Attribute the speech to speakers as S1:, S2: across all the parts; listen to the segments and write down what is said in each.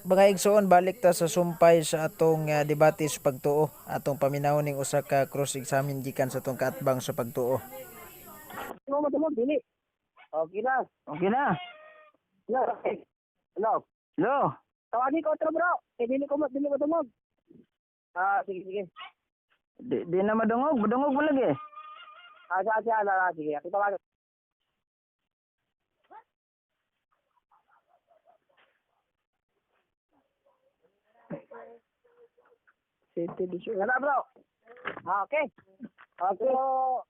S1: Mga igsoon, balik ta sa sumpay sa atong debate sa pagtuo. Atong paminawon ning usa ka cross examine gikan sa atong kaatbang sa pagtuo.
S2: Mo mo dili. Okay na.
S3: Okay na.
S2: Hello. Okay. Hello.
S3: Hello.
S2: Tawagin ko otro, bro. Eh, dili ko tungog. Ah, sige sige.
S3: Di na madungog, madungog mo lagi.
S2: Ah, sa sa ah, sige. Ako tawag.
S3: City di siya.
S2: Wala, bro. Ah, okay. Okay. So,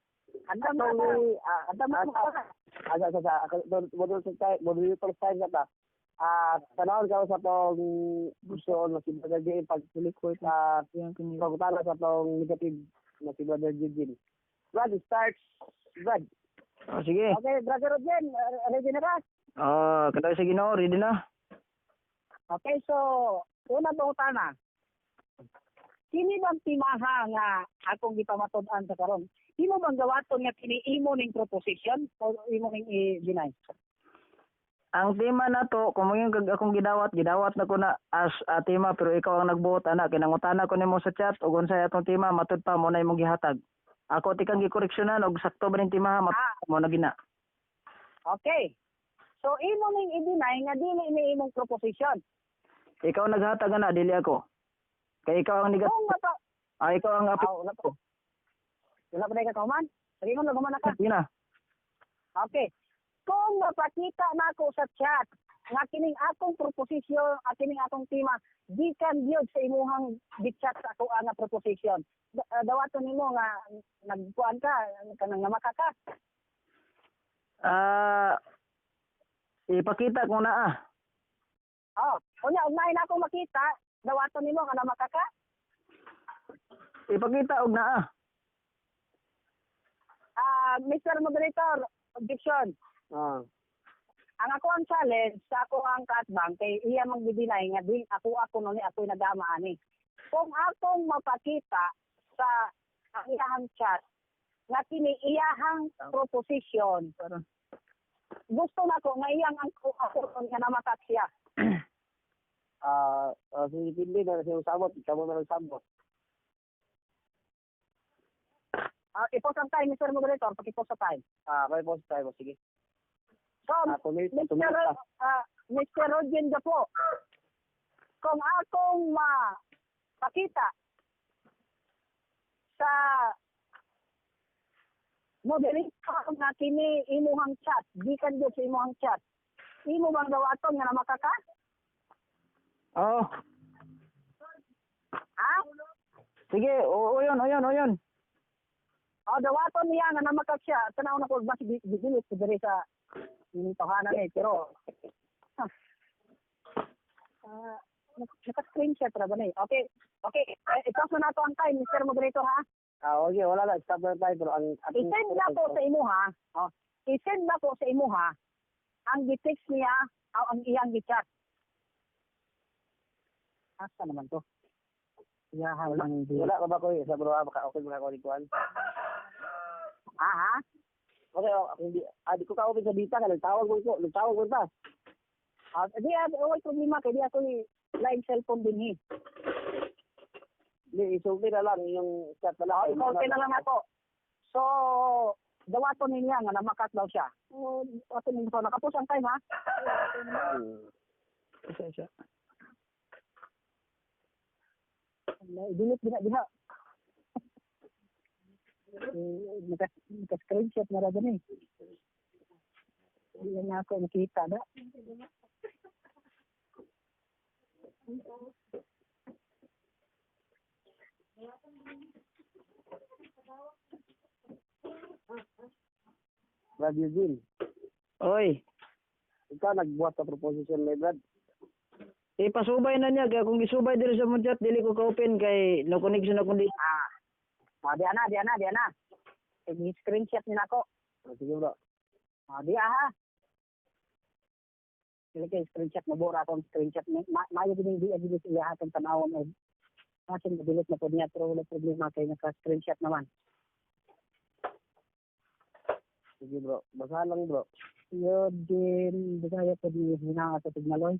S2: andam na andam na. Ah, sa sa sa ako model sa tayo, moderator style sa ta. Ah, tanawon ka sa tong gusto na si Brother Jane pag sa pagutana sa tong negative na si Brother Eugene. Brad, it starts. Brad.
S3: Oh, sige.
S2: Okay, Brother Eugene, ready na ka?
S3: Oh, kada sa Ginoo, ready na.
S2: Okay, so, una pangutana. Kini bang timaha nga akong gipamatud-an sa karon? Imo bang gawaton nga kini imo ning proposition o imo ning i-deny?
S3: Ang tema na to, kung mo kag akong gidawat, gidawat na ko na as a tema, pero ikaw ang nagbuot ana, kinangutana ko nimo sa chat ug unsay atong tema, matud pa mo na imong gihatag. Ako ti kang gikoreksyonan og sakto ba ning tema, matud mo na gina.
S2: Okay. So imo ning i-deny nga dili ni imong proposition.
S3: Ikaw naghatag ana, dili ako. Kay ikaw ang nigat,
S2: Kung mapa
S3: ah, ikaw ang api.
S2: Ah, wala pa. Wala pa na ka human? Sige mo human na ka.
S3: Sige na.
S2: Okay. Kung mapakita nako sa chat nga kining akong proposition at kining akong tema gikan gyud sa imuhang gi-chat sa ako nga proposition. Dawaton nimo nga nagkuan ka kanang namaka ka.
S3: Ah, ipakita ko na ah.
S2: Oh, unya ug naay nako makita, dawaton nimo nga namaka ka.
S3: Ipakita og naa.
S2: Ah, Mr. Moderator, objection. Ah. Ang ako ang challenge sa ako ang kaatbang kay iya magdidinay nga di ako ako no ni ako'y nagama ani. Kung akong mapakita sa ang iyahang chat nga kini iyahang proposition, gusto nako nga iyang ang ako nga namakat siya.
S4: Ah, si Pindi na siya sabot, ikaw mo na sabot.
S2: Ah, i-post ang time, Mr. Moderator, paki-post sa time.
S4: Ah, may post tayo, sige.
S2: So,
S4: Ah, tumilit,
S2: Mr.
S4: tumilit ka.
S2: Mr. Rodgen po, kung akong mapakita sa moderator nga kini imuhang chat, gikan gyud sa imuhang chat, imo bang dawaton nga namakaka?
S3: Oo.
S2: Ha?
S3: Sige, oo yun, oo yun, oo yun.
S2: O, dawaton niya nga namakak siya. Tanaw na ko ba si gigilit ko diri sa minitohanan eh, pero ah, naka-screenshot ra ba na eh. Okay. Eh, i-pause na nato ang time, Mr. Moderator, ha?
S4: Ah, okay, wala na, stop na tayo, pero ang ating
S2: I-send na po sa imuha, oh, i-send na po sa imuha ang gi-text niya o ang iyang gi-chat. Asa naman to? Iyahan lang di.
S4: Wala ka ba ko sa bro, ah, baka okay mo na ako ni Kuan.
S2: Ah, ha?
S4: Okay, oh, ako hindi, ah, di ko ka-open sa dita ka, nagtawag mo ko, nagtawag mo pa.
S2: Ah, di ah, way problema kay di ako live cellphone din eh.
S4: Hindi, isulti na lang yung chat na lang.
S2: Oh, i-call na lang ako. So, dawaton niya nga namakat daw siya. Oh, ato ninyo so nakapos ang time, ha?
S3: Isa, isa.
S2: I-delete din na diha. Eh, naka-screenshot na ra din eh. Hindi na ako nakita na.
S4: Brad Eugene,
S3: Oy,
S4: ikaw nagbuhat sa proposition ni Brad.
S3: ipasubay na niya kaya kung isubay diri sa mong chat dili ko ka-open kay no connection akong di.
S2: Ah. Ah, di ana, di ana, di ana. I-screenshot ni nako.
S4: Ah, sige bro.
S2: Ah, di aha. Dili kay screenshot mo bora akong screenshot ni maayo gid di agi sa iya atong tanawon og asin delete na pod niya pero wala problema kay naka-screenshot naman.
S4: Sige bro, basahan lang, bro.
S2: Yun din, bisaya po di hinanga sa Tignaloy.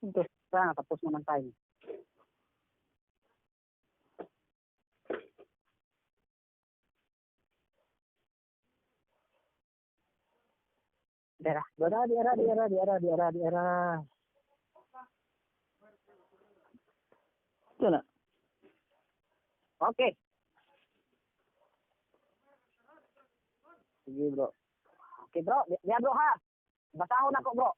S3: Ito.
S2: Sana tapos naman tayo. Dera.
S4: Bara, di ara, di ara, di ara, di ara, di ara.
S3: Ito na.
S2: Okay.
S4: Sige, bro.
S2: Okay, bro. Diya, bro, ha. Basahon ako, bro.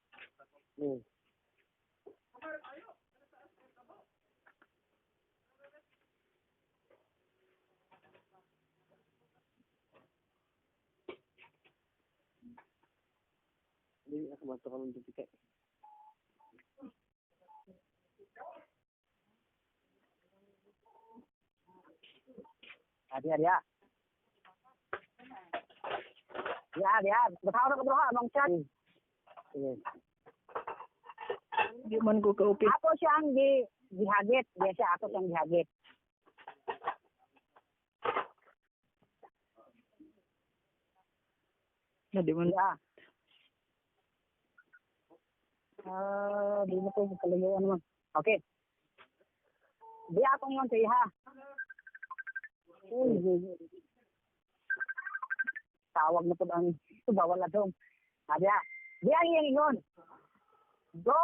S4: Hindi ako mato karon dito kay.
S2: Ah, diya, diya. Diya, diya. Basahon ako, bro, ha. Among chat.
S4: Sige.
S3: Di man ko ka-open.
S2: Ako siyang gihagit. Diya siya, ako siyang gihagit.
S3: Na di man.
S2: Diya. Ah, di mo ko kalayuan naman. Okay. Diya akong yun sa iha. Uy, tawag na po ang bawal na dong. Ah, diya. Diya ang iyang ingon. Go,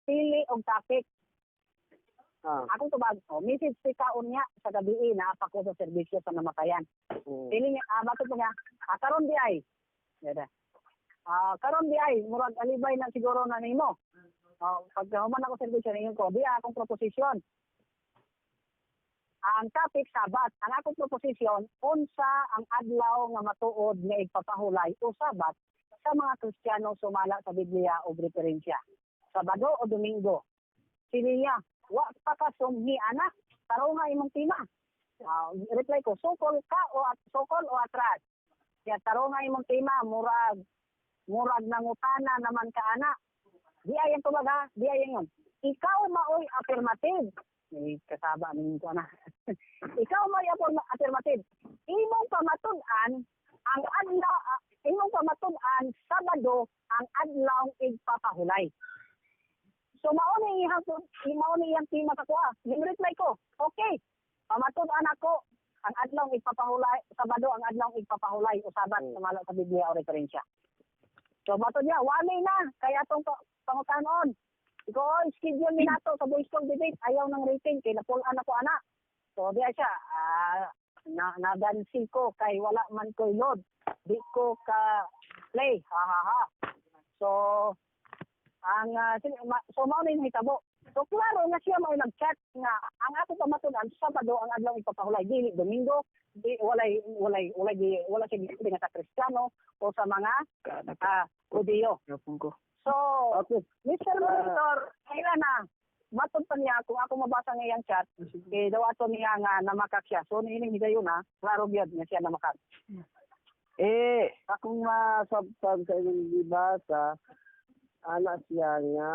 S2: pili og topic. Akong tubag, oh, message si kaon niya sa gabi na pa ko sa serbisyo sa namatayan. Pili niya, bakit niya? Karon di ay. Diya. Karon di ay, murag alibay na siguro na nimo. Oh, pag human ako serbisyo ninyo ko, di akong proposisyon. Ang topic Sabat, ang akong proposisyon unsa ang adlaw nga matuod nga igpapahulay o Sabat sa mga Kristiyano sumala sa Biblia o referensya. Sabado o Domingo. Siniya, wa pa ka sumhi anak, tarong nga imong tima. Reply ko, sukol ka o at sukol o atras. Kaya tarong nga imong tima, murag murag nangutana naman ka anak. Di ay ang tubag ha, di ay ang yun. Ikaw maoy affirmative. May kasaba ning ko na. Ikaw maoy affirmative. Imong pamatud-an ang adlaw, imong pamatud-an Sabado ang adlaw igpapahulay. So mao ni iyang mao ni iyang tema sa kuha. Ning-reply ko, okay. Pamatud-an ako ang adlaw igpapahulay, Sabado ang adlaw igpapahulay o Sabat sumala sa Biblia o referensya. So matod niya, wali na kaya atong pangutanon. Iko, oy, schedule ni nato sa voice call debate, ayaw ng rating kay napulaan ako ana. So diya siya, na nadansi ko kay wala man ko'y load. Di ko ka play, ha ha ha. So ang so mao na yung hitabo. So klaro nga siya mao nag-chat nga ang ako pamatud-an Sabado ang adlaw ipapahulay, dili Domingo, di walay walay walay di, wala siya gisulti nga sa Kristiyano o sa mga Hudiyo.
S3: Gapon ko.
S2: So,
S4: Okay.
S2: Mr. Monitor, kailan na matod pa niya kung ako mabasa nga iyang chat, kay daw ato niya nga namakak siya. So niining higayon ha, klaro gyud nga siya namakak.
S3: Eh,
S4: Akong masabtan sa inyong gibasa, ana siya nga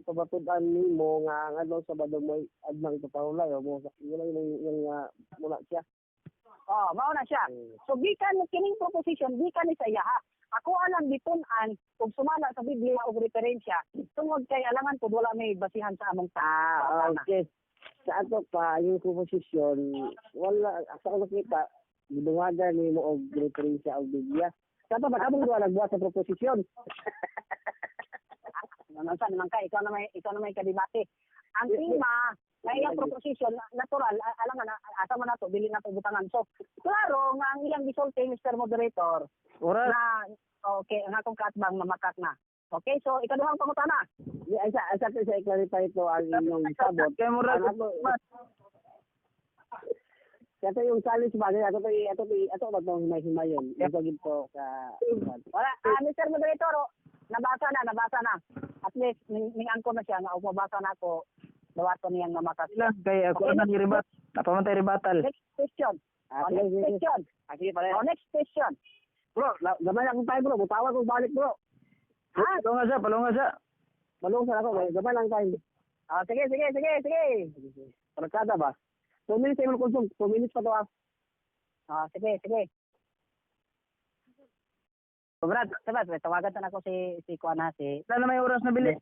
S4: pamatud-an nimo nga ang adlaw Sabado mo adlaw ipapahulay o mo wala yung mula siya.
S2: Oh, mao na siya. So gikan kining proposition gikan ni sa iya ha. Ako alang gitun-an ug sumala sa Biblia og referensya tungod kay alangan pud wala may basihan sa among
S4: Okay. Sa ato pa yung proposition wala sa ako nakita gidungagan nimo og referensya og Biblia. Sa ato pa among duha nagbuhat sa proposisyon.
S2: Ano sa naman ka, ikaw na may kadibate. Ang tema nga iyang proposition natural alangan asa man nato dili nato butangan. So klaro nga ang iyang gisulti, Mr. Moderator,
S3: oras.
S2: na okay ang akong kaatbang mamakak na. Okay, so ikaduhang pangutana.
S4: Di ay sa sa i-clarify ito ang inyong sabot.
S3: Kay murag
S4: Ang ako, Kato yung challenge ba ato ba tong himay-himayon. Ito gito ka
S2: Wala, Mr. Moderator, oh, nabasa na, nabasa na. At least ning angko na siya nga ug mabasa na ako dawaton niyang mamakak.
S3: lang kay ako
S2: Okay,
S3: na ni rebat. Napamantay rebatal.
S2: Next question.
S4: Ah,
S2: Oh,
S4: sige,
S2: next
S4: sige.
S2: question.
S4: Sige pare.
S2: Oh, next question.
S4: Bro, gamay lang time bro, mutawag kong balik bro.
S2: Ha?
S3: Palunga siya, palunga siya.
S4: Malung sa ako, gamay lang time.
S2: Oh, sige, sige, sige, sige.
S4: Barkada ba? 2 minutes tayo consume, 2 minutes pa to ah.
S2: Oh, sige, sige. So, Brad, Brad, tawagan na ako si Kuana, si
S3: Wala na may oras na bili.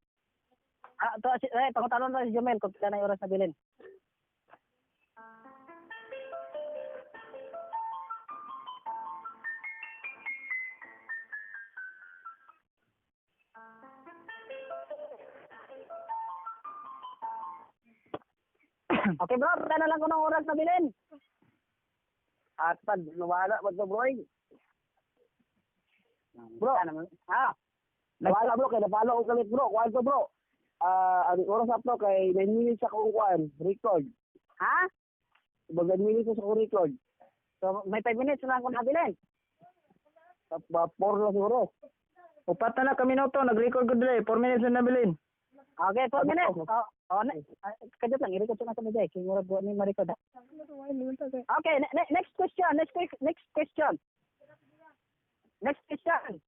S2: Ah, to, si, eh, pangutanon na si Jomel kung pila na yung oras na bilin. Okay bro, pila na lang ko ng oras na bilin.
S4: At pag nawala ba to, bro? Eh? Bro.
S2: Ah,
S4: Nawala, bro, kay napalo ko kalit, bro. Kuan to, bro. Ah, ang oras na to kay 9 minutes akong kuan, record.
S2: Ha?
S4: Baga 9 minutes ako record.
S2: So may 5 minutes na lang ko nabilin.
S4: Ba 4 na siguro.
S3: Upat na lang ka minuto, nag-record ko dili, 4 minutes na nabilin.
S2: Okay, 4 minutes. Oh, oh, na, ah, kadiyot lang, i-record ko na sa media. Kay murag wa ni ma-record. Ah. Okay, next question, next question. Next question.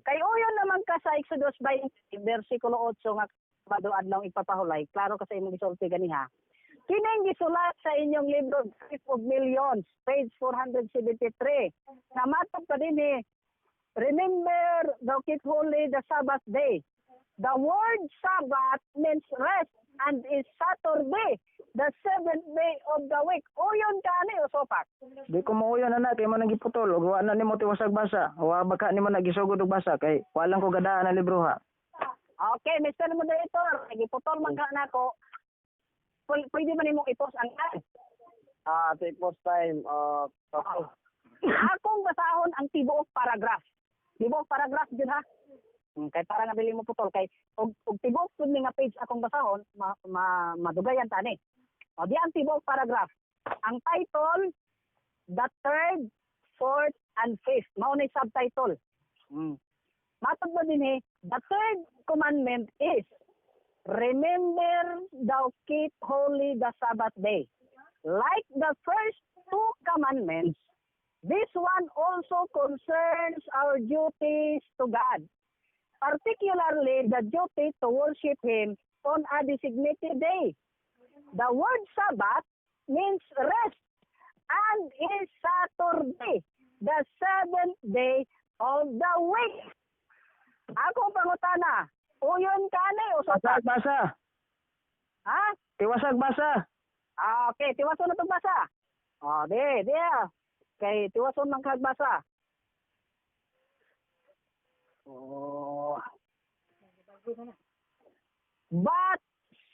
S2: Kay uyon naman ka sa Exodus 20, versikulo 8 nga Sabado adlaw ipapahulay. Klaro ka sa imong gisulti ganiha. Kining gisulat sa inyong libro Gift of Millions, page 473. Namatog pa dinhi, "Remember thou keep holy the Sabbath day. The word Sabbath means rest and is Saturday, the seventh day of the week." Uyon ka ni o sopak?
S3: Di ko mauyon ana kay mo nang giputol ug wa na nimo tiwasag basa. Wa baka nimo na gisugod og basa kay wa lang ko gadaan ang libro ha.
S2: Okay, Mr. Moderator, giputol man ka nako. Pwede man nimong i-post ang time?
S4: Ah, take post time. Ah,
S2: Akong basahon ang tibuok paragraph. Tibuok paragraph jud ha. Kay para nga dili mo putol kay og tibuok pud ni nga page akong basahon, ma, ma, madugayan tani. O di ang tibuok paragraph. Ang title, "The Third, Fourth and Fifth." Mao ni subtitle. Matod ba dinhi, the third commandment is, "Remember thou keep holy the Sabbath day. Like the first two commandments, this one also concerns our duties to God, particularly the duty to worship Him on a designated day. The word Sabbath means rest and is Saturday, the seventh day of the week." Ako pangutana, uyon ka ni o
S3: Tiwasag
S2: sopak?
S3: basa.
S2: Ha?
S3: Tiwasag basa.
S2: Ah, okay, tiwason na itong basa. Oh, di, di ah. Kay tiwason man kag basa. Oh. "But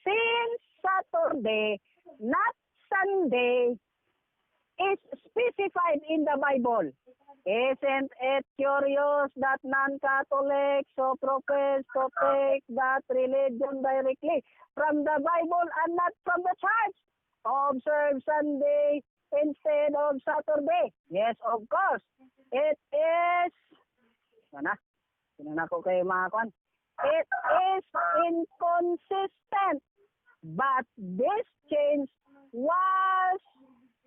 S2: since Saturday, not Sunday, is specified in the Bible, isn't it curious that non-Catholics so profess to take that religion directly from the Bible and not from the church? Observe Sunday instead of Saturday. Yes, of course. It is," ano na? Tinanako ko kay mga kwan. "It is inconsistent. But this change was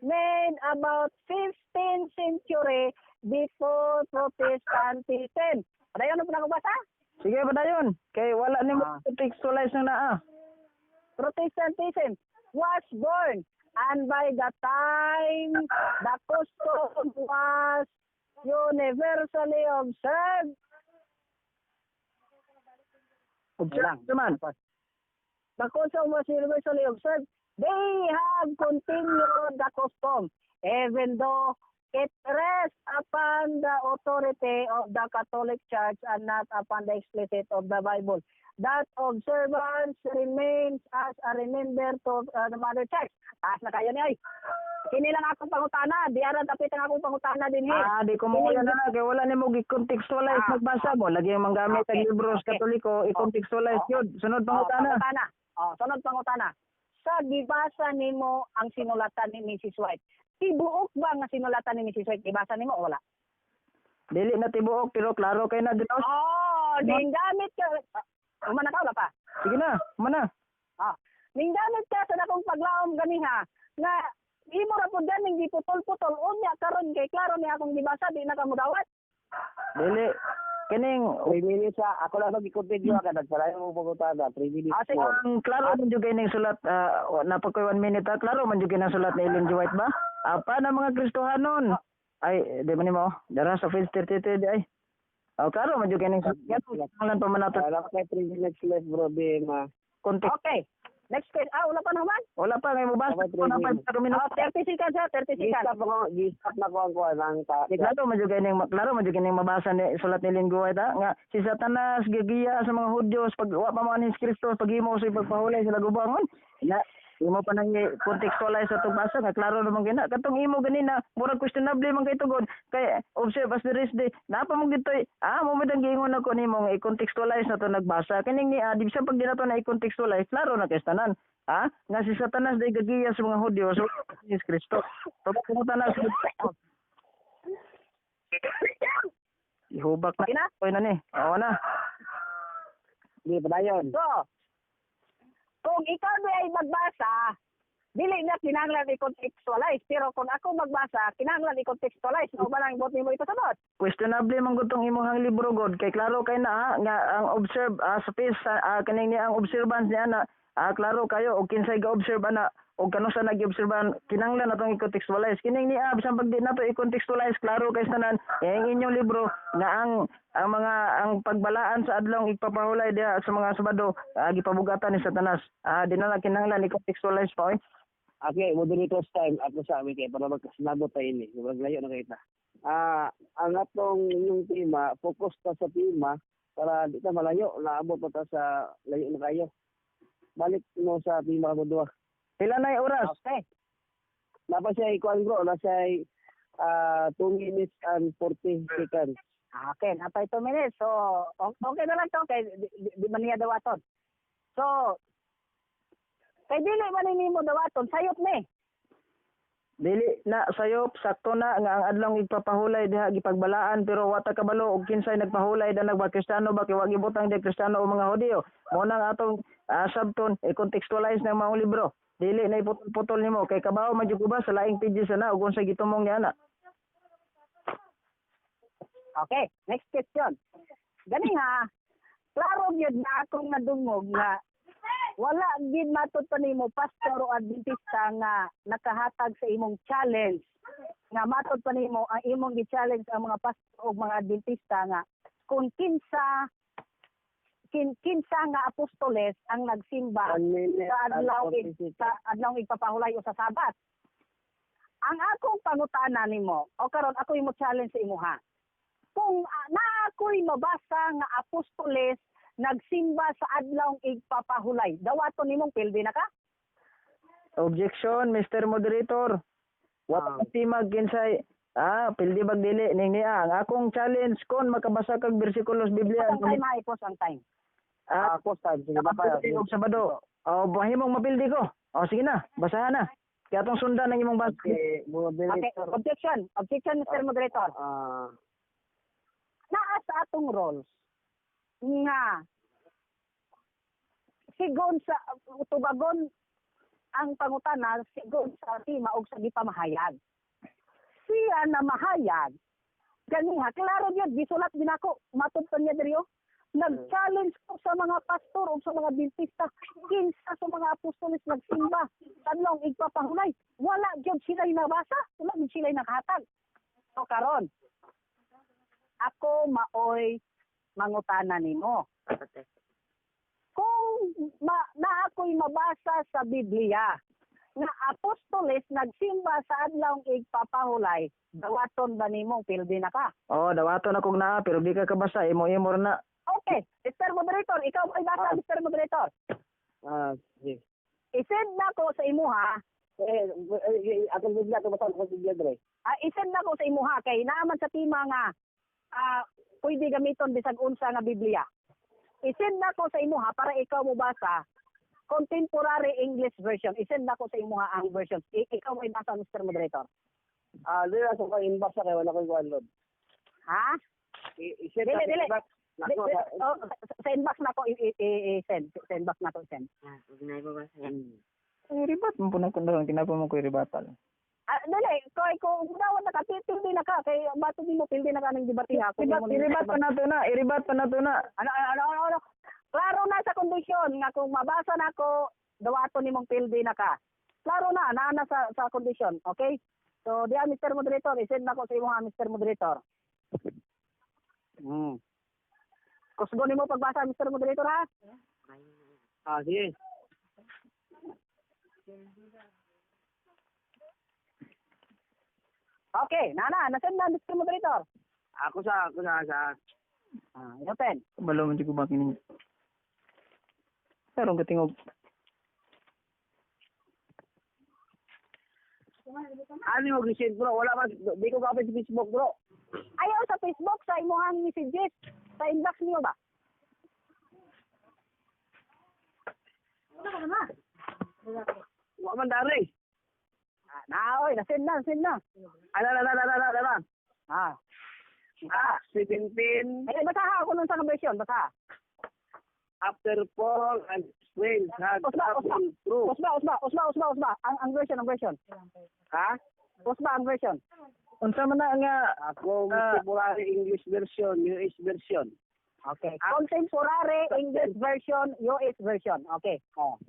S2: made about 15th century before Protestantism." Padayon na po na basa?
S3: Sige padayon kay wala nimo textualize nang naa.
S2: "Protestantism was born and by the time the custom was universally observed,"
S3: Observe naman.
S2: "the custom was universally observed, they have continued the custom, even though it rests upon the authority of the Catholic Church and not upon the explicit of the Bible. That observance remains as a reminder to the Mother Church." Taas na kayo ni ay. Kini lang akong pangutana, di ara dapit ang akong pangutana dinhi.
S3: Ah, di ko mo na na kay wala nimo gi-contextualize magbasa mo. Lagi ang manggamit ang libros Katoliko, i-contextualize yun. Sunod
S2: Oh,
S3: pangutana.
S2: Pangutana. Oh, sunod pangutana. Sa gibasa nimo ang sinulatan ni Mrs. White, tibuok ba nga sinulatan ni Mrs. White gibasa nimo o wala?
S3: Dili na tibuok pero klaro kay na dito.
S2: Oh, ning gamit ka. Ah, humana ka wala pa?
S3: Sige na, humana.
S2: Ah, ning gamit ka sa dakong paglaom ganiha nga imo ra pud ganing giputol-putol unya karon kay klaro ni akong gibasa di na ka modawat.
S3: Dili kining
S4: 3 minutes ha. Ako lang mag-continue ka. Nagpalayo mo pagutana. 3 minutes
S2: Ah, sige.
S4: more.
S3: ang klaro man jud kay ning sulat, napag koy 1 minute ha. Klaro man jud kay nang sulat ni Ellen G. White ba? Apa na mga Kristohanon? Ay, di man nimo. Dara sa page 33 di ay. Oh, klaro man jud kining kinahanglan pa man nato
S4: Wala pa kay 3 minutes left, bro, Bima.
S3: context.
S2: Okay. Next question. Ah, wala pa naman.
S3: Wala pa ngay mobasa
S4: Dapat
S3: ko na pa
S4: ready.
S3: sa minuto.
S2: Oh, 30 seconds, sir. 30 seconds.
S4: Gi-stop ako, gi-stop na ko ang kuan ang ta.
S3: Di klaro man jud kining mabasa ni sulat ni Linggo White ha, nga si Satanas gigiya sa mga Hudyo pag wa pa man ni Kristo paghimo sa pagpahulay sila gubangon. Na imo pa nang contextualize sa itong basa nga klaro naman gina katong imo ganina, murag questionable man kay tugod kay observe as the rest day napa mo gitoy mo man ang giingon ako nimo nga i-contextualize na to nagbasa kining ni di bisan pag di na to na i-contextualize, klaro na kay tanan nga si Satanas day gagiya sa mga Hudyo so ni Kristo to Satanas ihubak na.
S2: Okay na?
S3: Okay na ni, oo na.
S4: Di pa dayon.
S2: So, kung ikaw di ay magbasa, dili na kinahanglan i-contextualize. Pero kung ako magbasa, kinahanglan i-contextualize. Mao ba lang buot nimo ipasabot?
S3: Questionable man gud tong imong libro god kay klaro kay na nga ang observe sa peace kaning niya ang observance niya na klaro kayo og kinsay ga-observe ana og kanusa nag-obserban, kinahanglan natong i-contextualize kining niya. Bisan pag di nato i-contextualize, klaro kay tanan ang inyong libro nga ang mga ang pagbalaan sa adlong igpapahulay diha sa mga Sabado gipabugatan ni Satanas. Di na lang kinahanglan i-contextualize pa oy.
S4: Okay, moderator's time ako sa amin kay para magkasinabot tayo ini. Murag layo na kita. Ang atong inyong tema, focus ta sa tema para di ta malayo, naabot pa ta sa layo na kayo. Balik mo sa tema mo duha.
S3: Pila na oras?
S2: Okay.
S4: Napa siya ikuan, bro, na siya 2 minutes and 40 seconds.
S2: Okay, napay 2 minutes. So, okay na lang to. Kay di man niya dawaton. So, kay dili man ni mo dawaton, sayop ni.
S3: Dili na sayop, sakto na nga ang adlong igpapahulay diha gipagbalaan, pero wa ta kabalo og kinsay nagpahulay da nagba Kristiyano ba kay wa gibutang di Kristiyano o mga Hudiyo. Mo nang atong sabton i-contextualize ng mga libro. Dili na iputol-putol nimo kay kabaw man jud ko ba sa laing pages na ug unsay gitumong niya na.
S2: Okay, next question. Gani ha, klaro gyud na akong nadungog nga wala gid matud pa nimo pastor o Adventista nga nakahatag sa imong challenge, nga matud pa nimo ang imong gi-challenge ang mga pastor o mga Adventista nga kung kinsa nga apostoles ang nagsimba
S4: 1 minute
S2: sa
S4: and
S2: adlaw
S4: 40 seconds.
S2: sa adlaw igpapahulay o sa Sabat. Ang akong pangutana nimo, o karon ako imo challenge sa imuha. Kung naa ako'y mabasa nga apostoles nagsimba sa adlaw igpapahulay, dawaton nimong pildi na ka?
S3: Objection, Mr. Moderator. Wa ta timag kinsay pildi bag dili ning niya. Ang akong challenge kon makabasa kag bersikulos Biblia.
S2: Ang time ha, ipos ang time.
S4: Ako time sige ba pa.
S3: Mapildi og Sabado. O mahimong mapildi ko. O sige na, basahan na. Kaya atong sundan ang imong basa.
S4: Okay,
S2: Okay,
S4: moderator.
S2: objection. Objection, Mr. Moderator. Naa sa atong roles nga sigon sa tubagon ang pangutana sigon sa tema og sa gipamahayag. Siya na mahayag ganiha, klaro gyud gisulat ginako matud pa niya diri oh. Nag-challenge ko sa mga pastor o sa mga Adventista kinsa sa mga apostoles nagsimba adlong igpapahulay. Wala gyud sila nabasa, wala gyud sila nakahatag. So karon ako maoy mangutana nimo. Kung na ako'y mabasa sa Biblia nga apostoles nagsimba sa adlawng igpapahulay, dawaton ba nimong pildi na ka?
S3: O dawaton akong naa pero di ka kabasa, imo-imo ra na.
S2: Okay, Mr. Moderator, ikaw ay basa, Mr. Moderator.
S4: Sige.
S2: I-send na ko sa imuha,
S4: Eh, atong Biblia, atong basa ko Biblia dre.
S2: I-send na ko sa imuha kay naaman sa tema nga pwede gamiton bisag unsa nga Biblia. I-send na ko sa imuha para ikaw mo basa contemporary English version. I-send na ko sa imuha ang version. Ikaw may basa, Mr. Moderator.
S4: Dili sa ko inbox sa kay wala ko kuan load.
S2: Ha?
S4: I-send
S2: Dili,
S4: na
S2: dili.
S4: inbox. Nako,
S2: Oh, sa inbox na ko i-send. Sa inbox na ko i-send.
S3: Ay, ribat mo po na kung kinapa mo ko ribatal.
S2: Dili, kay kung dawat na ka, pildi na ka kay bato nimo pildi na ka ning debate ha. Kung
S3: Iribat,
S2: imo ni-
S3: iribat pa nato na, iribat pa nato na.
S2: Ano, ano, ano, ano, ano? Klaro na sa kondisyon nga kung mabasa na ko, dawaton nimong pildi na ka. Klaro na, naa na sa kondisyon, okay? So, diya Mr. Moderator, i-send na ko sa imo ha, Mr. Moderator. Kusgo nimo pagbasa, Mr. Moderator, ha?
S4: Ah, sige.
S2: Okay, nana, nasend na, Mr. Moderator.
S4: Ako sa.
S2: Ah, open.
S3: Kabalo man jud ko bakit ninyo. Karon katingog.
S4: Ano mo gisend, bro? Wala man, di ko kapit sa Facebook, bro.
S2: Ayaw sa Facebook, sa imuhang messages, sa inbox niyo ba?
S4: Wa man dari.
S2: Ah, na, oy, nasend na, nasend na.
S4: Ala, ala, ala, ala, ala, ala.
S2: Ah.
S4: Ah, 17,
S2: Ay, basaha ako nun sa version, basaha.
S4: After Paul and his friends had
S2: Usba, usba.
S4: traveled through.
S2: Usba, usba, usba, usba, usba. Ang version, ang version.
S4: Ha?
S2: Usba ang version.
S3: Unsa man na nga
S4: Ako, contemporary English version, US version.
S2: Okay. Contemporary English version, US version. Okay. Oh.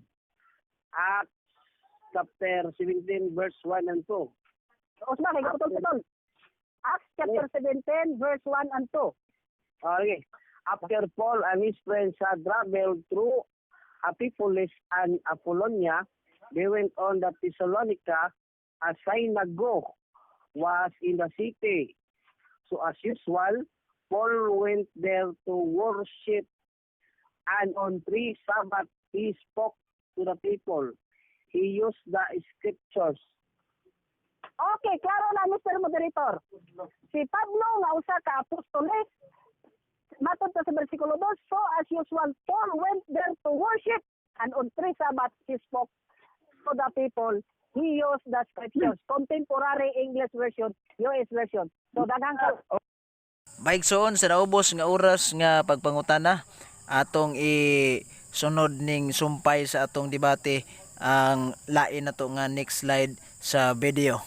S4: Acts chapter 17, verse 1 and 2.
S2: Usba, kay putol-putol. Acts chapter 17, verse 1 and 2.
S4: Okay. After Paul and his friends had traveled through Amphipolis and Apollonia, they went on the Thessalonica. A synagogue was in the city. So as usual, Paul went there to worship, and on three Sabbath he spoke to the people. He used the scriptures.
S2: Okay, klaro na, Mr. Moderator. Si Pablo nga usa ka apostoles, matod pa sa versikulo 2, "So as usual, Paul went there to worship, and on three Sabbath he spoke to the people. He used the scriptures." Contemporary English version, US version. So daghang ka
S1: Maigsoon, sa naubos nga oras nga pagpangutana, atong i-sunod ning sumpay sa atong debate ang lain nato nga next slide sa video.